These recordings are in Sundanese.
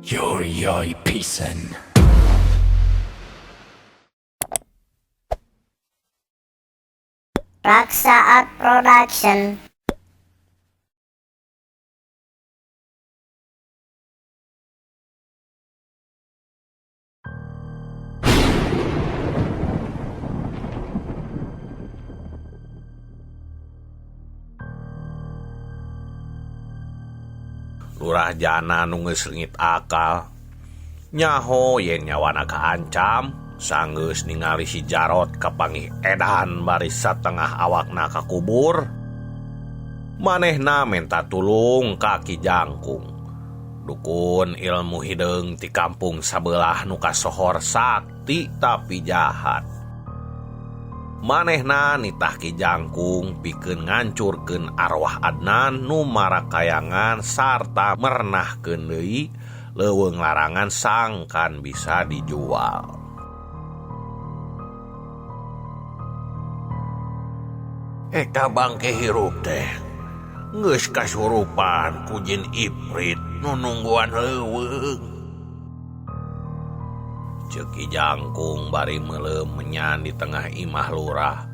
Yuri pisan. Raksa Art Production. Lurah Jana nu geus leungit akal. Nyaho yen nyawana kaancam, sanggeus ningali si Jarot kapanggih edan bari satengah awakna kakubur. Manehna menta tulung ka Ki Jangkung. Dukun ilmu hideung ti kampung sabelah nu kasohor sakti tapi jahat. Manehna nitah Ki Jangkung pikeun ngancurkeun arwah Adnan nu marakayangan sarta mernahkeun deui leuweung larangan sangkan bisa dijual. Eta bangke hirup teh geus kasurupan ku jin iprit nu nungguan leuweung. Ceuk Ki Jangkung bari meuleum menyan di tengah imah lurah.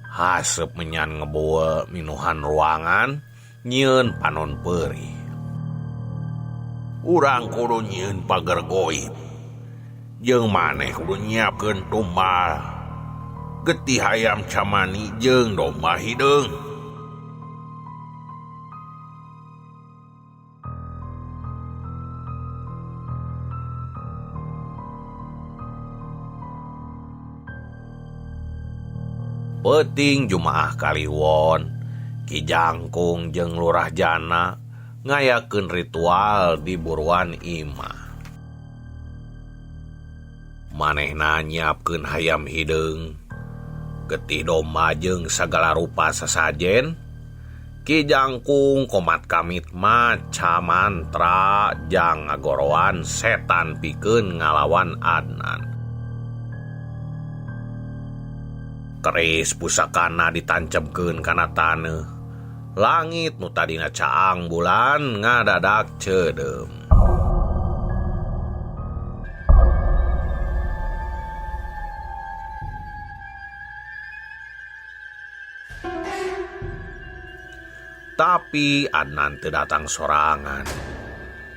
Haseup menyan ngeboe minuhan ruangan nyieun panon peurih. Urang kudu nyieun pager goib. Jeung maneh kudu nyiapkeun tumbal. Getih hayam camani jeung domba hideung. Peuting Jumaah Kaliwon, Ki Jangkung jeung Lurah Jana ngayakeun ritual di buruan imah. Manehna nyiapkeun hayam hideung, getih domba jeung sagala rupa sasajen. Ki Jangkung komat kamit maca mantra jang ngagoroan setan pikeun ngalawan Adnan. Keris pusakana ditancapkeun kana taneuh. Langit nu tadina caang bulan ngadadak ceudeum. Tapi Adnan teu datang sorangan.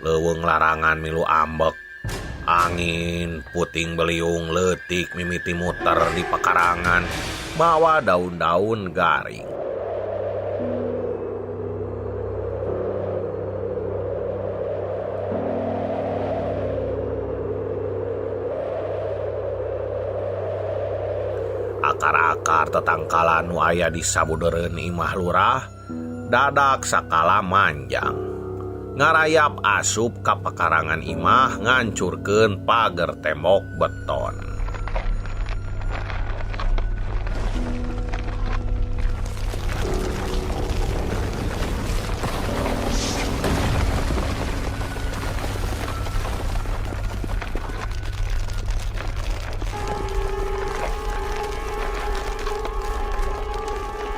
Leuweung larangan milu ambek. Angin puting beliung leutik mimiti muter di pekarangan mawa daun-daun garing. Akar-akar tetangkalan nu aya di sabudeureun imah lurah dadak sakala manjang. Ngarayap asup ka pekarangan imah ngancurkeun pager tembok beton.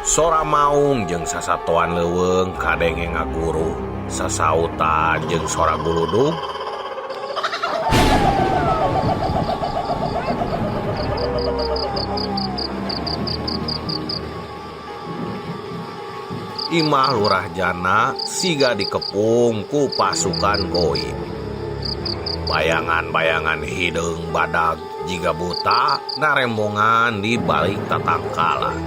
Sora maung jeung sasatoan leuweung kadenge ngaguru. Sasautan jeung sora guludug. Imah Lurah Jana siga dikepung ku pasukan goib. Bayangan-bayangan hideung badag jiga buta narembongan di balik tatangkalan.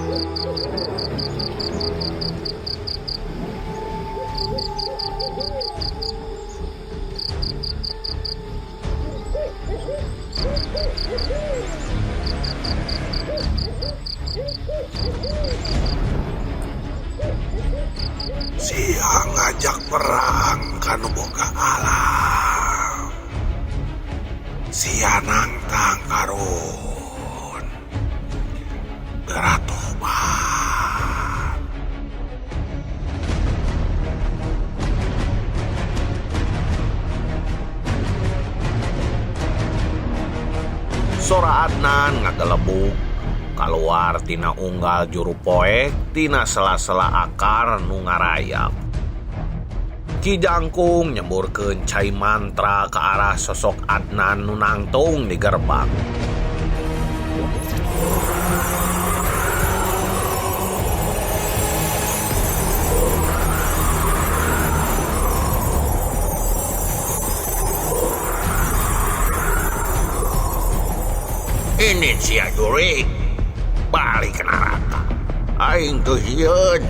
Siang ngajak perang kanu boga alam. Sia nangtang karun. Geura tobat. Sora Adnan ngagelebug kaluar tina unggal juru poek tina sela-sela akar nu ngarayap. Ki Jangkung nyemburkeun cai mantra ke arah sosok Adnan nu nangtung di gerbang. Ini sia jurig balik ke neraka. Aing teu sieun.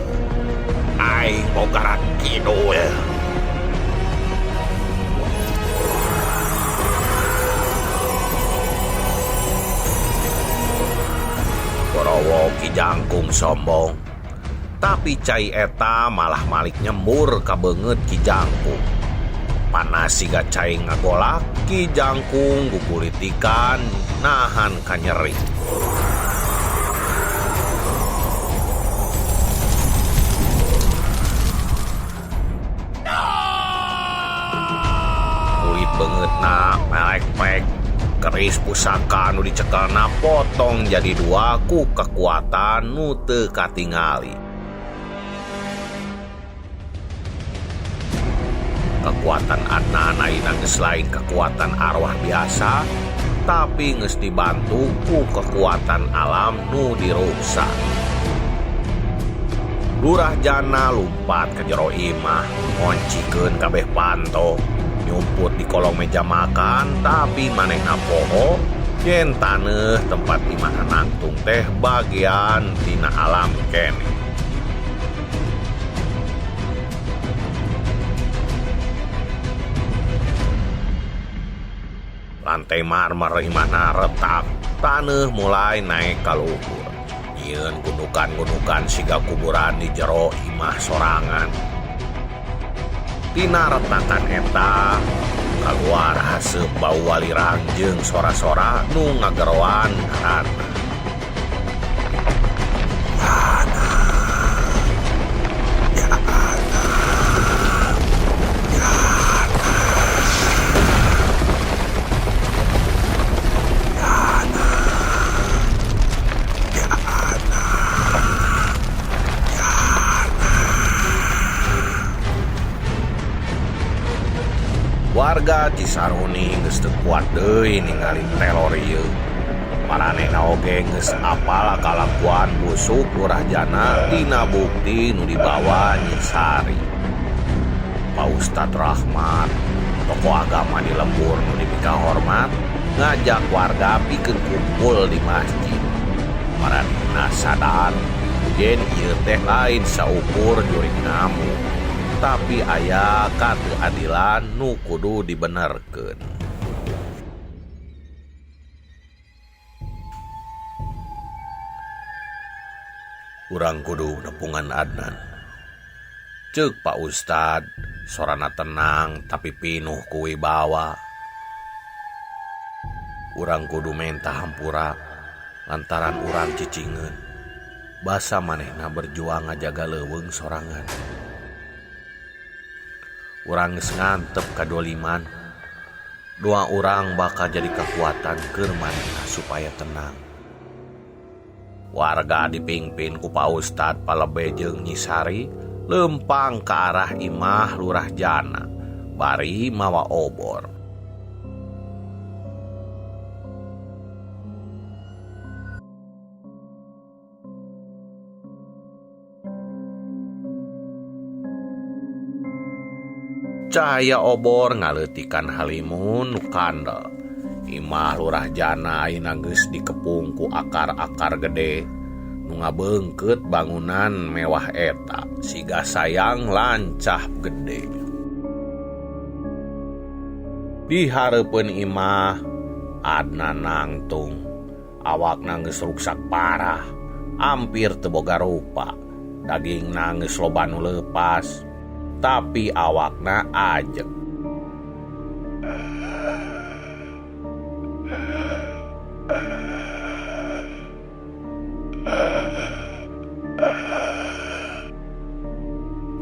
Aing bogaran kidul. Borowo Ki Jangkung sombong. Tapi cai eta malah malik nyembur ka beungeut Ki Jangkung. Panas siga cai ngagolak, Ki Jangkung gugulitikan nahan kanyeri. Kulit beungeutna melek-melek, keris pusaka nu dicekelna potong jadi dua ku kekuatan nu teu katingali. Kekuatan Adnan ayeuna geus lain kekuatan arwah biasa, tapi geus dibantu ku kekuatan alam nu diruksa. Lurah Jana lumpat ke jero imah, ngoncikeun kabeh panto, nyumput di kolong meja makan, tapi manehna poho yen taneuh tempat imahna nangtung teh bagian tina alam keneh. Lantai marmer imahna retak, taneuh mulai naik ka luhur. Nyieun gundukan-gundukan siga kuburan di jero imah sorangan. Tina retakan eta kaluar haseup bau walirang jeung sora-sora nu ngageroan ngaranna. Warga Cisaruni geus teu kuat deui ningali teror ieu. Maranehna oge geus apal kalakuan busuk Lurah Jana dina bukti nu dibawa Nyi Sari. Pak Ustad Rahmat, tokoh agama di lembur nu dipikahormat, ngajak warga pikeun kumpul di masjid. Maranehna sadar yen ieu teh lain saukur jurig ngamuk, tapi aya kateadilan nu kudu dibenerkeun. Urang kudu nepungan Adnan. Ceuk Pak Ustad, sorana tenang tapi pinuh ku wibawa. Urang kudu menta hampura lantaran urang cicingeun. Basa manehna berjuang ngajaga leuweung sorangan. Urang geus ngantep kadoliman. Doa urang bakal jadi kekuatan keur manehna supaya tenang. Warga dipimpin ku Pak Ustad Palebe jeung Nyi Sari lempang ke arah imah Lurah Jana bari mawa obor. Cahaya obor ngaleutikan halimun nu kandel. Imah Lurah Jana ayeuna geus dikepung ku akar-akar gede nu ngabeungkeut bangunan mewah eta siga sayang lancah gede. Di hareupeun imah Adnan nangtung, awakna geus ruksak parah, hampir teu boga rupa, dagingna geus loba nu leupas, tapi awakna ajeg.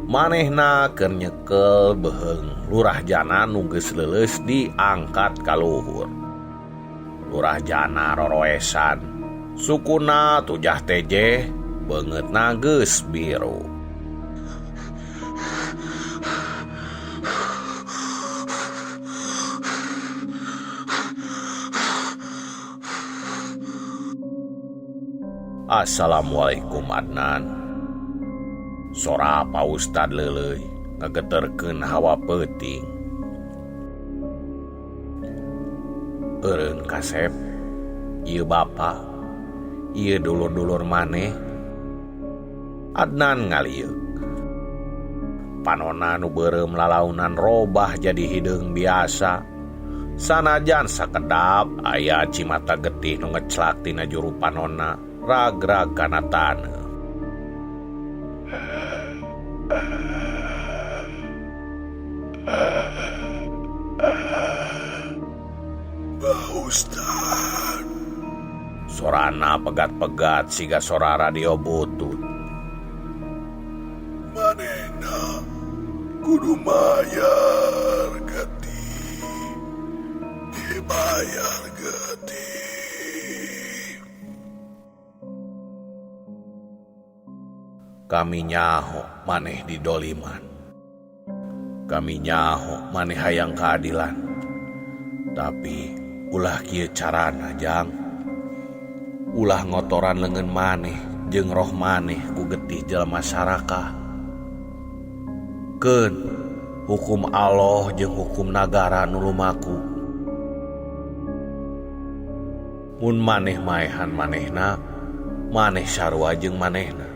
Manehna keur nyekel beuheung Lurah Jana nu geus leuleus diangkat ka luhur. Lurah Jana roroesan, sukuna tujah tejeh, beungeutna geus biru. Assalamualaikum Adnan. Sora Pak Ustad leuleuy ngageterkeun hawa peuting. Eureun kasep, ieu bapa, ieu dulur-dulur maneh. Adnan ngalieuk. Panona nu beureum lalaunan robah jadi hideung biasa. Sanajan sakedap aya cimata getih nu ngeclak tina juru panona ragrag kana taneuh. Pak Ustad. Sorana pegat-pegat siga sora radio butut. Manehna kudu mayar getih. Dibayar getih. Kami nyaho maneh didoliman. Kami nyaho maneh hayang keadilan. Tapi ulah kieu carana jang. Ulah ngotoran leungeun maneh jeung roh maneh ku getih jelema sarakah. Keun hukum Allah jeung hukum nagara nu lumaku. Mun maneh maehan manehna, maneh sarua jeung manehna.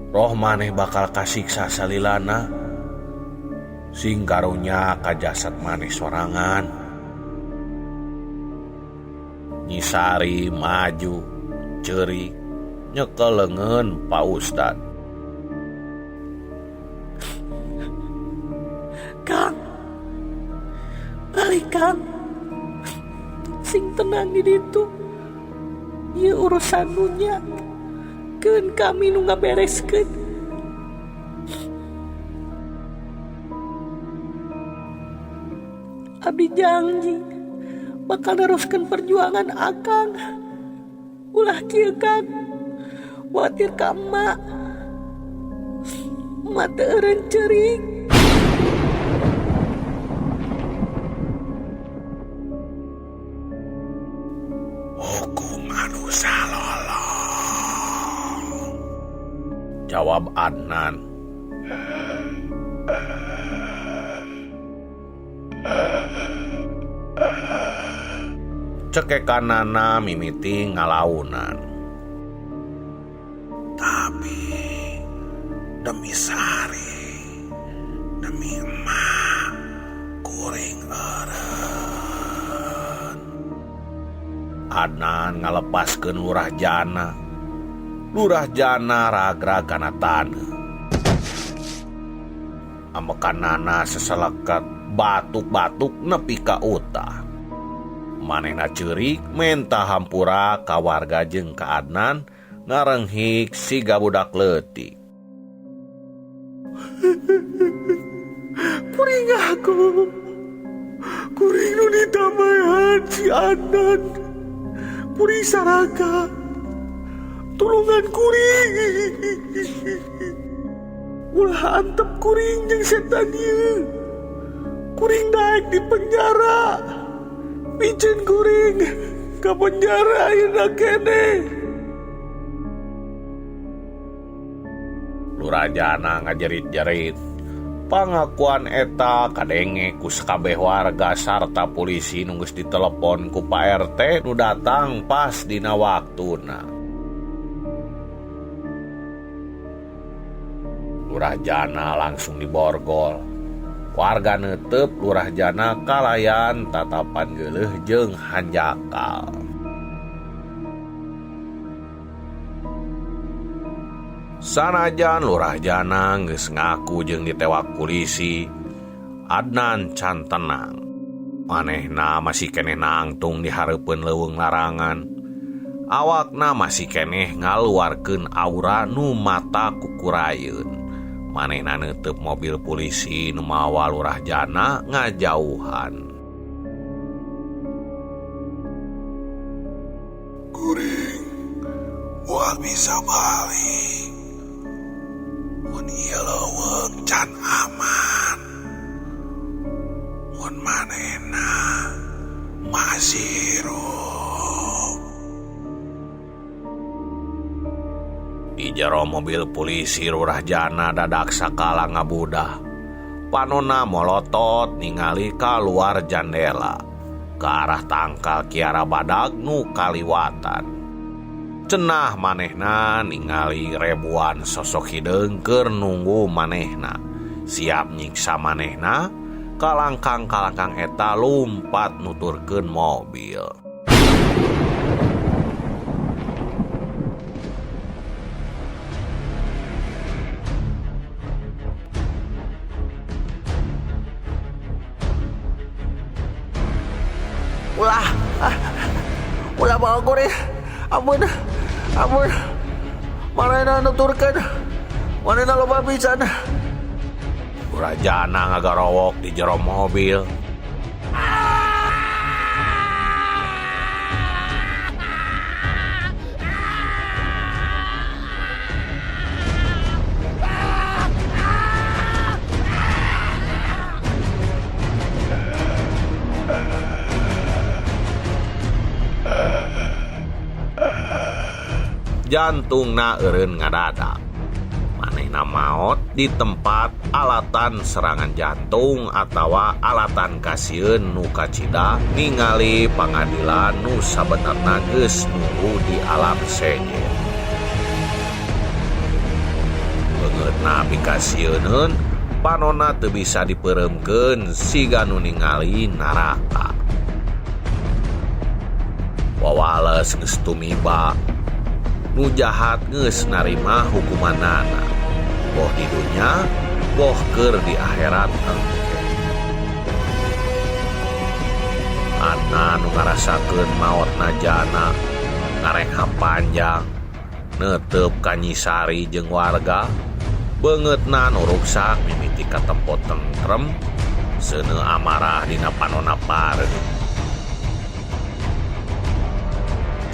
Roh maneh bakal kasiksa salilana. Sing karunya ka jasad maneh sorangan. Nyisari maju ceurik nyekel leungeun Pak Ustad. Kang, balik Kang, sing tenang di ditu. Ieu urusan dunya, keun kami nu ngabereskeun. Abdi janji bakal neruskeun perjuangan akang. Ulah kieu Kang, watir ka emak. Emak teu eureun ceurik. Hukum anu salolong. Jawab Adnan. Cekekanana mimiti ngalaunan. Tapi demi Sari, demi emak, kuring eureun. Adnan ngalepaskeun Lurah Jana. Lurah Jana ragrag kana taneuh. Amekanana seselekat batuk-batuk nepi ka utah. Manehna ceurik menta hampura ka warga jeung ka Adnan ngarenghik siga budak leutik. Kuring aku, kuring nu ditamahan si Adnan, kuring saraka, tulungan kuring, ulah antep kuring jeung setan ieu, kuring daek di penjara. Piceun kuring ka penjara ayeuna keneh. Lurah Jana ngajerit-jerit. Pangakuan eta kadenge ku sakabeh warga sarta polisi nu geus ditelepon ku Pak RT nu datang pas dina waktuna. Lurah Jana langsung diborgol. Warga neuteup Lurah Jana kalayan tatapan geuleuh jeung hanjakal. Sanajan Lurah Jana geus ngaku jeung ditewak polisi, Adnan can tenang. Manehna masih keneh nangtung di hareupeun leuweung larangan. Awakna masih keneh ngaluarkeun aura nu mata kukurayeun. Manehna neuteub mobil polisi nu mawa Lurah Jana ngajauhan. Kuring moal bisa balik. Mun ieu leuweung can aman. Mun manehna masih hirup. Di jero mobil polisi Lurah Jana dadak sakala ngabudah. Panona molotot ningali kaluar jandela ke arah tangkal Kiara Badag nu kaliwatan. Cenah manehna ningali ribuan sosok hideung keur nunggu manehna. Siap nyiksa manehna, kalangkang-kalangkang eta lumpat nuturkeun mobil. Ulah, ulah bawa goreng. Ampun, ampun. Manehna nuturkeun. Manehna loba pisan. Rajana ngagarowok di jero mobil. Jantungna eureun ngadadak. Manehna maot di tempat alatan serangan jantung atawa alatan kasieun nu kacida ningali pangadilan nu sabenerna geus nunggu di alam sejen. Beungeutna pikasieuneun, panonna teu bisa dipeureumkeun siga nu ningali naraka. Wawales geus tumiba. Nu jahat geus narima hukumanana, boh di dunya, boh keur di akhirat engke. Adnan nu ngarasakeun maotna Jana, ngarengha panjang, neuteup ka Nyisari jeung warga, beungeutna nu ruksak mimiti katempo tentrem, seuneu amarah dina panonna pareum.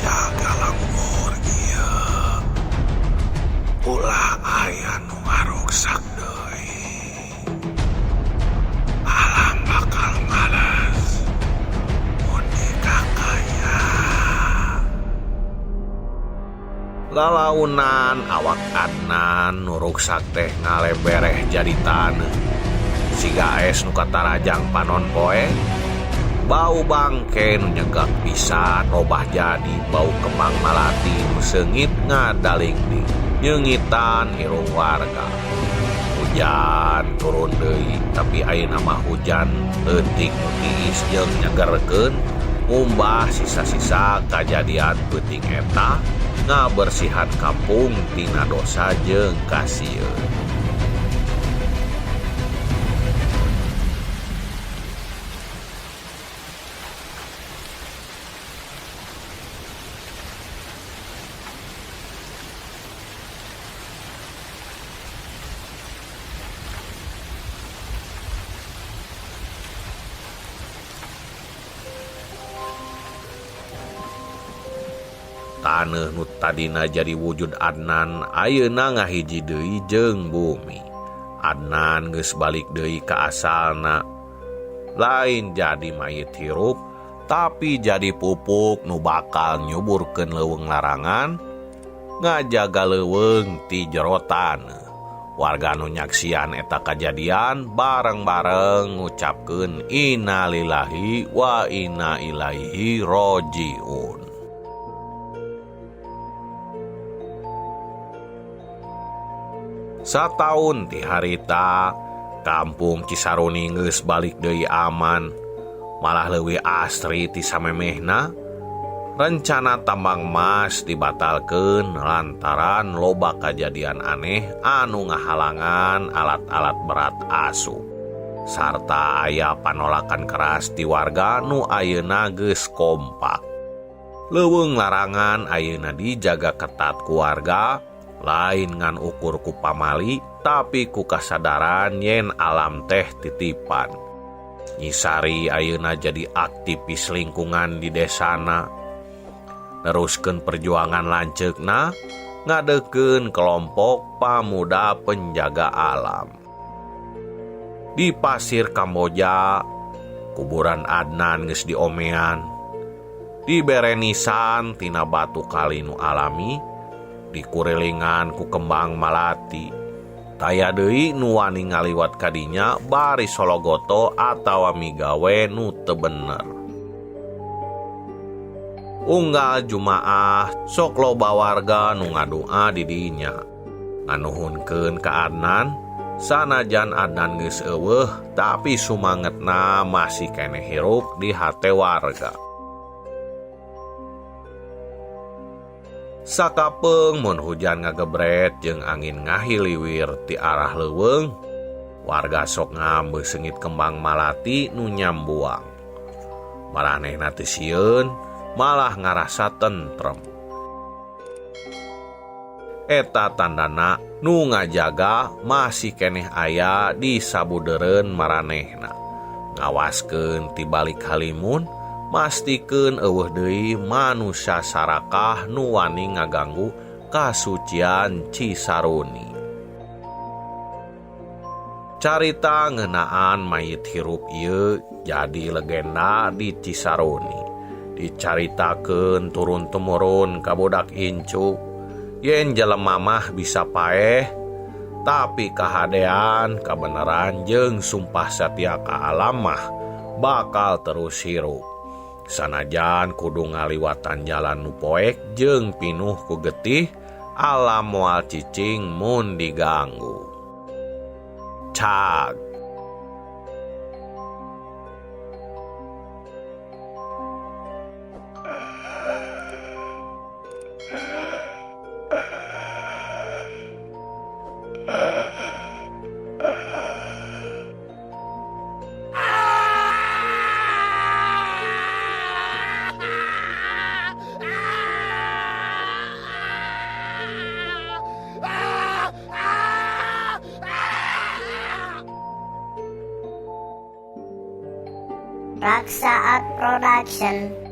Jaga lembur ieu. Ulah aya nu ngaruksak deui. Alam bakal ngales mun dikakaya. Lalaunan awak Adnan nu ruksak teh ngalebereh jadi taneuh. Siga es nu katarajang panon poe. Bau bangke nu nyegak pisan robah jadi bau kembang malati nu seungit ngadalingding nyeungitan irung warga. Hujan turun deui tapi ayeuna mah hujan leutik nu tiis jeung nyegerkeun ngumbah sisa-sisa kajadian peuting eta ngabersihan kampung tina dosa jeung kasieun. Taneuh nu tadina jadi wujud Adnan ayeuna ngahiji deui jeung bumi. Adnan geus balik deui ka asalna. Lain jadi mayit hirup, tapi jadi pupuk nu bakal nyuburkeun leuweung larangan, ngajaga leuweung ti jero taneuh. Warga nu nyaksian eta kajadian bareng-bareng ngucapkeun innalillahi wa inna ilaihi rajiun. Sataun ti harita, kampung Cisaruni geus balik deui aman, malah leuwih asri ti samemehna. Rencana tambang emas dibatalkeun lantaran loba kajadian aneh anu ngahalangan alat-alat berat asup. Sarta aya panolakan keras ti warga nu ayeuna geus kompak. Leuweung larangan ayeuna dijaga ketat ku warga, lain ngan ukur ku pamali tapi ku kasadaran yen alam teh titipan. Nyisari ayeuna jadi aktivis lingkungan di desana, neruskeun perjuangan lanceukna ngadekeun kelompok pamuda penjaga alam. Di pasir Kamboja, kuburan Adnan geus diomean, dibere nisan tina batu kali nu alami. Dikurilingan ku kembang malati. Taya deui nu wani ngaliwat kadinya bari sologoto atawa migawe nu teu bener. Unggal Jumaah sok loba warga nu ngadua di dinya. Nganuhunkeun ka Adnan, sanajan Adnan geus eueuh tapi sumangetna masih keneh hirup di hate warga. Sakapeung mun hujan ngagebret jeung angin ngahiliwir ti arah leuweung, warga sok ngambeuh seungit kembang malati nu nyambuang. Maranehna teu sieun, malah ngarasa tentrem. Eta tandana nu ngajaga masih keneh aya di sabudeureun maranehna. Ngawaskeun ti balik halimun, mastikeun eueuh deui manusia sarakah nu wani ngaganggu kasucian Cisaruni. Carita ngeunaan mayit hirup ieu jadi legenda di Cisaruni. Dicaritakeun turun-temurun ka budak incu. Yen jelema mah bisa paeh, tapi kahadean, kabeneran jeung sumpah satia ka alam mah bakal terus hirup. Sanajan kudu ngaliwatan jalan nu poek jeung pinuh ku getih, alam moal cicing mun diganggu. Cag. Raksa Art Production.